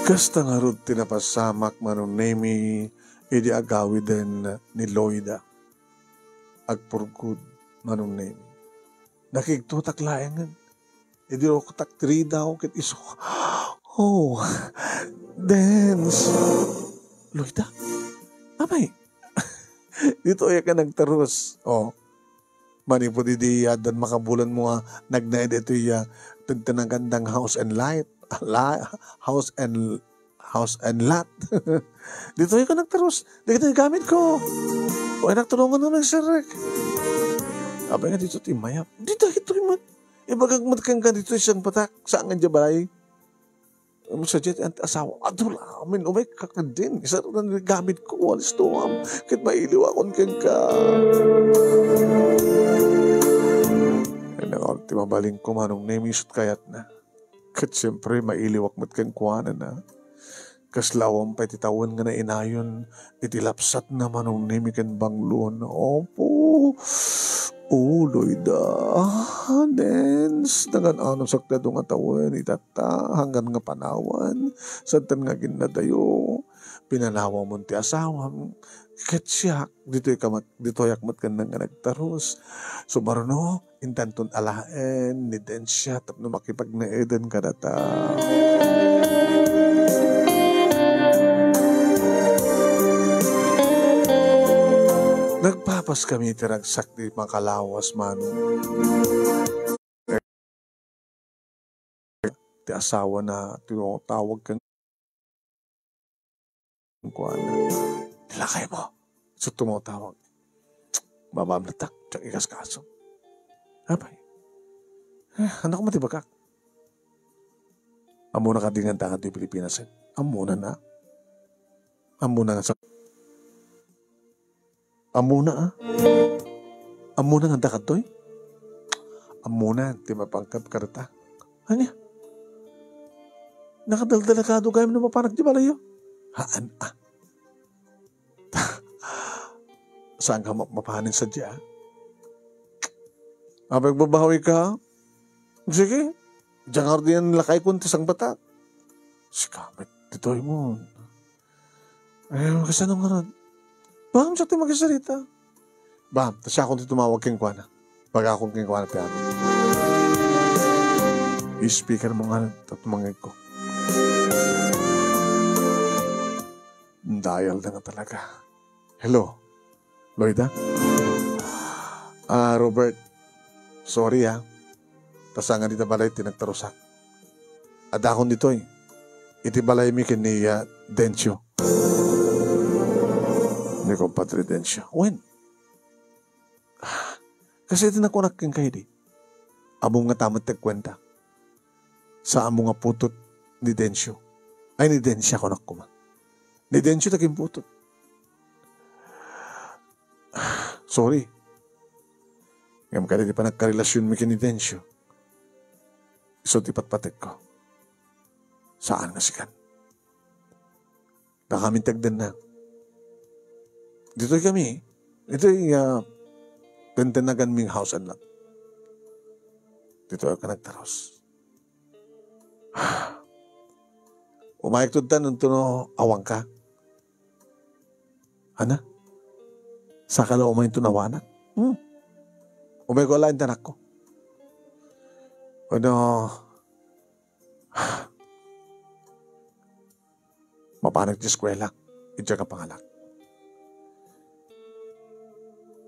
Kasta ngarud ti napasamak, Manong Nemi, idi agawiden ni Loida. Agpurgod, Manong Nemi. Nakigtotak laengen. Idi ruktak ti ridaw ket isu. Oh, dance. Loida? Apay, ditoy ka nagterus. Oh. Manipud idi addan makabulan mo nga nagnaed itoy, ah, tentenagan nga house and light. La-, house and, house and lot. Ditoy ka nagtarus. Dagitoy gamit ko. O, anak, tulungan nga nagserrek. Abay nga dito ti mayap. Dito, itoy man. Ibagak met kenka ditoy sangbatak. Saan nga diay balay? Sadiay ti asawa, adu la amin, umay ka kadin. Isarok na ni gamit ko, alis to, am. Ket mailiwakon kenka. Ay, naka-, ti mabalin ko, Manong Nemi, isut' kayatna. Ket siempre, mailiwak met kenkuana, a. Kasla awan pay ti tawen nga nainayon iti lapsatna, Manong Nemi, ken banglona. Apo, uloyda. Dens, nagan-anosak ti adu nga tawen, itatta, hanggan nga panawan. Sadtan nga aginnadayo, pinanawamon ti asawam. Ket siak, ditoy ka met, ditoyak met ken nga nagtarus. Sumaruno, intanton alaen ni Dencia tapno makipagnaeden kadata. Nagpapas kami ti ragsak ti makalawas, Manong. Ti asawana, tinatawag ken kuana. Lakay mo. Isut' tumawag. Mabamlatak, diak ikaskaso. Apay. Eh, anak mo ti bagak. Ammona kadi nga dakayo ti Pilipinas, eh. Ammona na. Ammona nga sa-, ammona, ah. Ammona nga dakayo? Ammona ti mapangkab kadata. Ania? Nakadaldalag kadi gayam no mapanak diay balayyo? Haan, ah. Saan ka ma-, mapanen sadiay, ah? Apay, agbabawika? Sige. Diak ngarud diay lakayko ti sangbatak. Sika met, ditoy mo. Eh, kasano ngarud? Bam, siak ti makisarita. Bam, ta siakon ti tumawag kenkuana. Bagakon kenkuana ti amin. I-speaker mo ngarud, ta tumangegko. Dial na nga talaga. Hello? Loida? Ah, Robert. Sorry, ah. Ta saan nga dita balay ti nagtarusak. Addakon ditoy. Iti balaymi ken ni, ah, Dencio. Ni Compadre Dencio. Wen? Kas iti nakunak kenka idi. Ammom ngata met ti agkuenta. Sa ammom nga putot ni Dencio. Ay, ni Dencia, kunak koma. Ni Dencio ti agimputot. Sorry. Ngem kadi ti panagkarelasionmi ken ni Dencio, isu ti patpategko. Saan nga sikan. Dakami ti agdenna. Ditoy kami. Ditoy, ah, tentenaganmi nga house and lot. Ditoy ka nagtarus. Umayek tudtan, unto no awanka. Ana? Saka la umay unto no awanak. Hmm. Umayko laeng ti anakko. Ano? Mapanak ti eskuela, idiak a pangalak.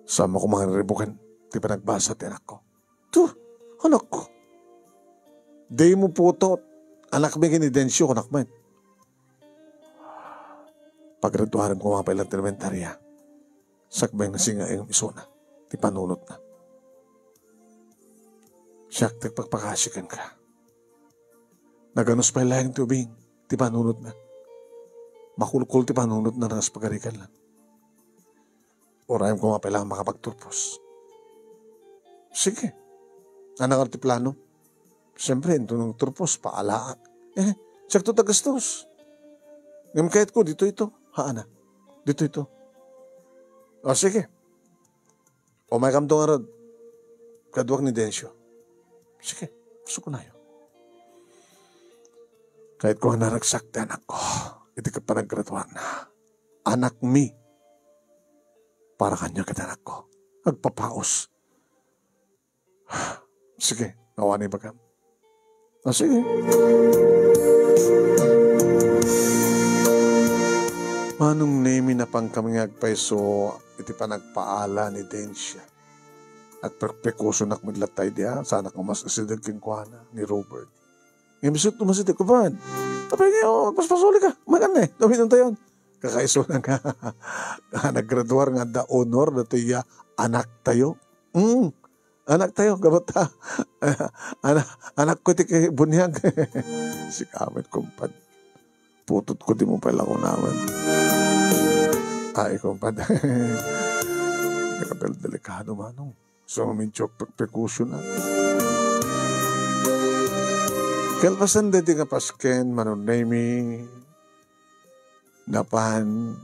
Saan mo koma nga ribuken ti panagbasa ti anakko. To, anakko. Dimo putot. Anakmi ken ni Dencio, kunak met. Paggraduarem koma pay laeng ti elementaria. Sakbay nga singaem isuna ti panunotna. Siak ti agpakpakasi kenka. Naganus pay laeng ti ubing ti panunotna. Makulkol ti panunotna, nagpagarikan lang. Urayem koma pay lang makapagturpos. Sige. Ania ngarud ti plano? Siyempre, inton nagturpos, paalaak. Eh, siakto ti aggastos. Ngem kayatko, ditoy to. Haana? Ditoy to. O, sige. Umaykamto ngarud. Graduak ni Dencio. Sige, pusukonayo. Kayatko nga naragsak ti anakko iti panaggraduarna. Anakmi. Para kaniak ket anakko. Agpapaus. Sige, awan ibagam. Ah, sige. Manong Nemi, napan kami nga agpayso iti panagpaala ni Dencia. Agprekpekusonak met latta idi, a, saanak nga mas-asideg kenkuana ni Robert. Ngem isu ti umasideg, "Kumpad, apay nga, o, agpaspasolika. Makan ne, dawidentayon." Kakaisuna nga, nga naggraduar nga adda honor datoy a anaktayo. Mm, anaktayo, gabatta. Ana-, anakko ti buniag. Sika met, kumpad. Putotko, dimo pay la kunaen. Ay, kumpad. Nakadaldelikado, manong. So, medyo prekpekusonak. Kalpasan daytoy nga pasken, Manong Nemy, napan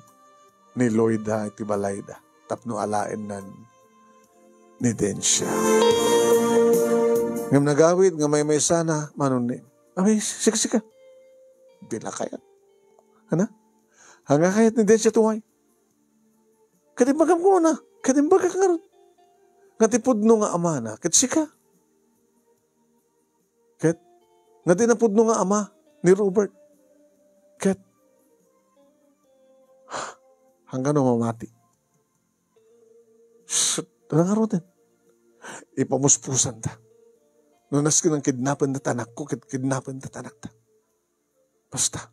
ni Loida iti balayda tapno alaennan ni Dencia. Ngem nagawid nga maymaysana, Manong Nemy. Ay, sika, sika. Di la kayat. Ana? Ania kayat ni Dencia tuay? Ket imbagam kuna, ket imbagak ngarud, nga ti pudno nga amana ket sika. Ket nga di napudno nga ama ni Robert. Ket hanggan no mamati. Shh, ano nga ruten? Ipamuspusanta. No nasken nga kidnapenda ti anakko, ket kidnapenda ti anakta. Basta.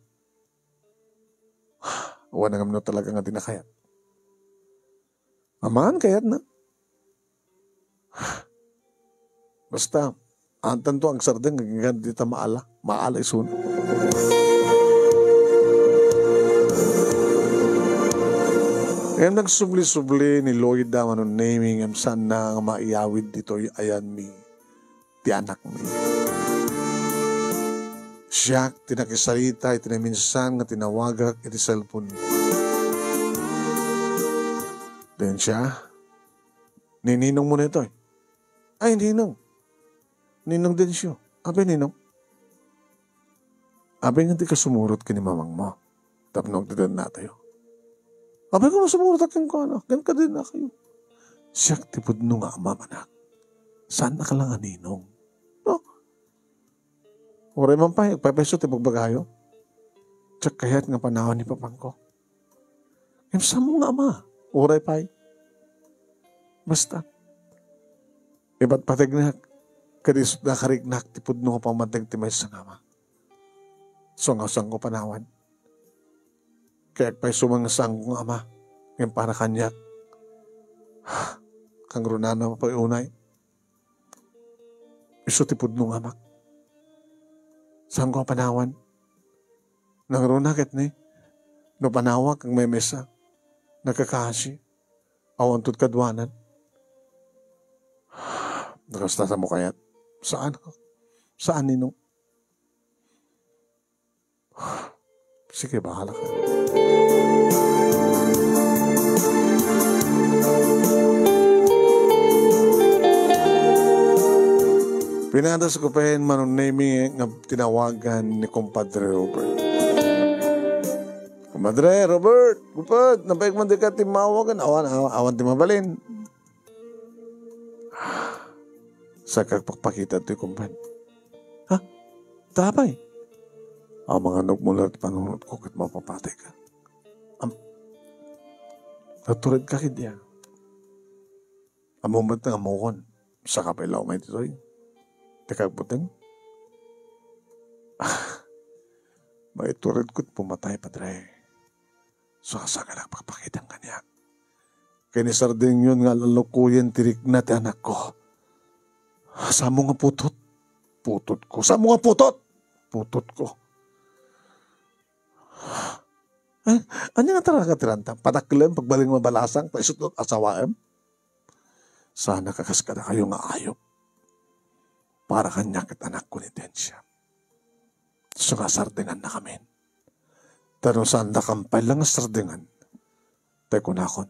Awan ngem no talaga nga di na kayat. Aman kayatna. Basta, antanto agsardeng nga dita maala. Maala isuna. Ngem nagsubli-subli ni Loida, Manong Nemy, ngem saanna nga maiyawid ditoy ayanmi ti anakmi. Siak ti nakisarita iti naminsan nga tinawagak iti cellphone. Dencia, ni ninongmo daytoy? Ay, ninong. Ninong Dencio. Apay, ninong? Apay nga dika sumurot ken ni mamangmo tapno agdadannatayo? Apay nga masumurotak kenkuana, ken kadannakayo? Siak ti pudno nga ama, anak. Saannaka la nga ninong. No? Uray man pay, agpaypayso ti bagbagayo. Diak kayat nga panawan ni papangko. Ngem saanmo nga ama, uray pay. Basta, ipatpategnak, ket isu ti nakariknak ti pudno nga pammateg ti maysa nga ama. Isu nga saanko panawan. Kayat pay isu nga saanko nga ama, ngem para kaniak, kangrunana pay unay. Isu ti pudno nga amak. Saanko a panawan. Nangruna ket ni, no panawak agmaymaysa, nagkakaasi, awan ti kaduanan. Nakasta sa mo kayat? Saan? Saan, ninong? Sige, bahala ka. Pinadasko pay, Manong Nemy, nga tinawagan ni Kumpadre Robert. "Kumpadre Robert, kumpad, napay man dika timmawagan?" "Awan, awan, awan ti mabalin." Saka pakpakita ti kumpad. "Ha? Apay?" "Amangan no agmula ti panunotko ket mapapatayka." Am-, naturedka ket dia. Ammom met nga ammokon. Saka pay la umay ditoy. Ti kagbuteng. Maituredko ti pumatay, Padre. Sasakal a pakpakitam kaniak. Ken isardengyon nga alalukoyen ti rikna ti anakko. Saanmo nga putot? Putotko. Saanmo nga putot? Putotko. Eh, ania nga taragatiranta? Padaklem, pagbaling mabalasang, ta isu ti asawaem? Saanak a kas kadakayo nga ayup. Para kaniak ket anakko ni Dencia. Isu nga sardengannakamin. Ta no saandakam pay la nga sardengan, tay kunakon,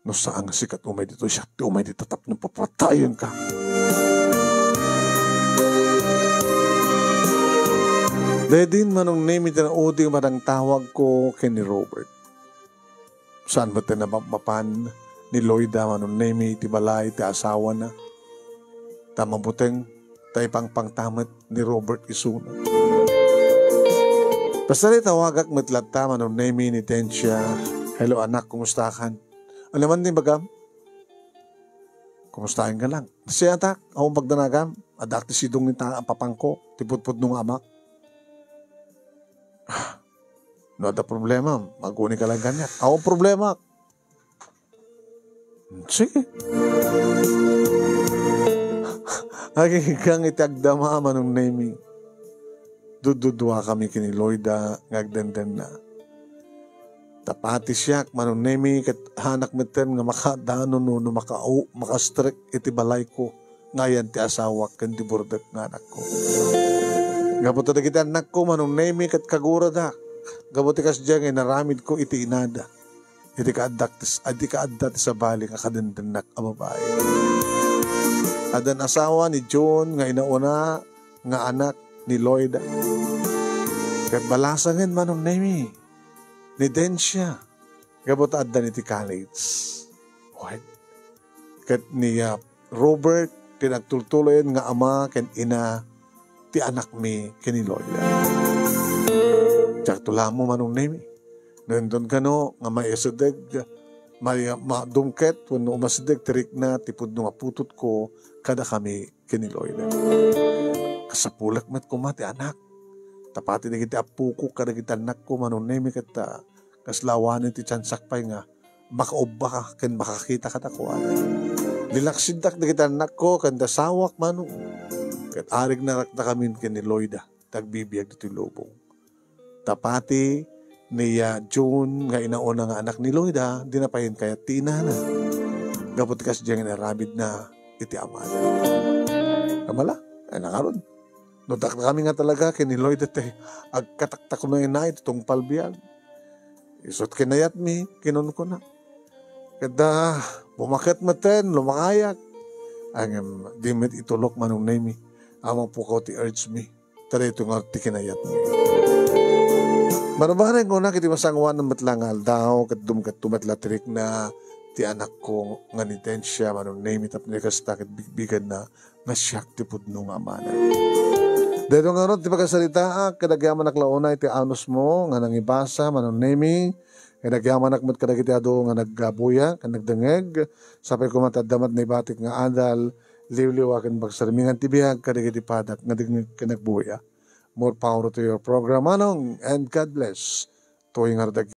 no saan nga sika ti umay ditoy, siak ti umay dita tapno papatayenka. Daydi, Manong Nemy, ti naudi nga panangtawagko ken ni Robert. Saan met ti napapmapan ni Loida, Manong Nemy, iti balay ti asawana? Ta mabuteng, ta ipangpangta met ni Robert isuna. Basta itawagak met latta, Manong Nemy, ni Dencia. "Hello, anak, kumustakan? Ania man ti ibagam?" Kumustaen ka lang? Siak, awan pagdanagam. Addaak ti sidong ni ta-, papangko, ti pudpudno nga amak. No adda problema, aguni ka lang kaniak. Awan problema. Sige. Aginggang iti agdama, Manong Nemi. Dududua kami ken ni Loida nga agdendenna. Ta pati siak, Manong Nemi, ket haanak metten nga makadanon no, no makau-, makastrek iti balayko nga ayan ti asawak ken ti burdek nga anakko. Gapu ta dagiti annakko, Manong Nemi, ket kaguradak. Gapu ti kasdiay nga inaramidko iti inada. Iti kaaddak ti, iti kaadda ti sabali nga kadendennak a babai. Addan asawa ni June nga inauna nga anak ni Loida. Ket balasangen, Manong Nemi, ni Dencia. Gapu ta addan iti college. Wen, ket ni, ah, Robert ti nagtultuloyen nga ama ken ina ti anakmi ken ni Loida. Diak to la ammo, Manong Nemi. No inton kano nga maiasideg, may-, madungket wenno umasideg ti rikna ti pudno nga putotko kadakami ken ni Loida. Kasapulek met koma ti anak. Ta pati dagiti appoko kadagiti annakko, Manong Nemi, ket, ah, kasla awanen ti tiansak pay nga makaubba ken makakita kadakuada. Linaksiddak dagiti annakko ken ti asawak, Manong. Ket arigna rakta kamin ken ni Loida, ti agbibiag ditoy lubong. Ta pati ni, ah, June nga inauna nga anak ni Loida, dina pay inkayat ti inana. Gapu ti kasdiay nga inaramidna iti amana. Amala, ay nangarod. No dakdakami nga talaga ken ni Loida ti agkataktaknayna iti tungpal biag. Isut' kinayatmi, kinunkuna. Ket, ah, bumaket metten, lumakayak. Ngem, di met itulok, Manong Nemi. Awan pukaw ti urge mi. Ta daytoy nga ti kinayatmi. Barbareng kunak iti masangoanan met la nga aldaw, ket dumketto met la ti rikna ti anakko nga ni Dencia, Manong Nemi, tapno kasta ket bigbigenna nga siak ti pudno nga amana. Daytoy ngarud ti pagasaritaak, ket agyamanak la unay ti anusmo nga nangibasa, Manong Nemi, ket agyamanak met kadagiti adu nga nagbuya ken nagdengngeg, sapay koma ti adda met naibatik nga adal, liwliwa ken pagsarmingan ti biag kadagiti padak nga dengngeg ken nagbuya. More power to your program, Manong, and God bless. Toy nga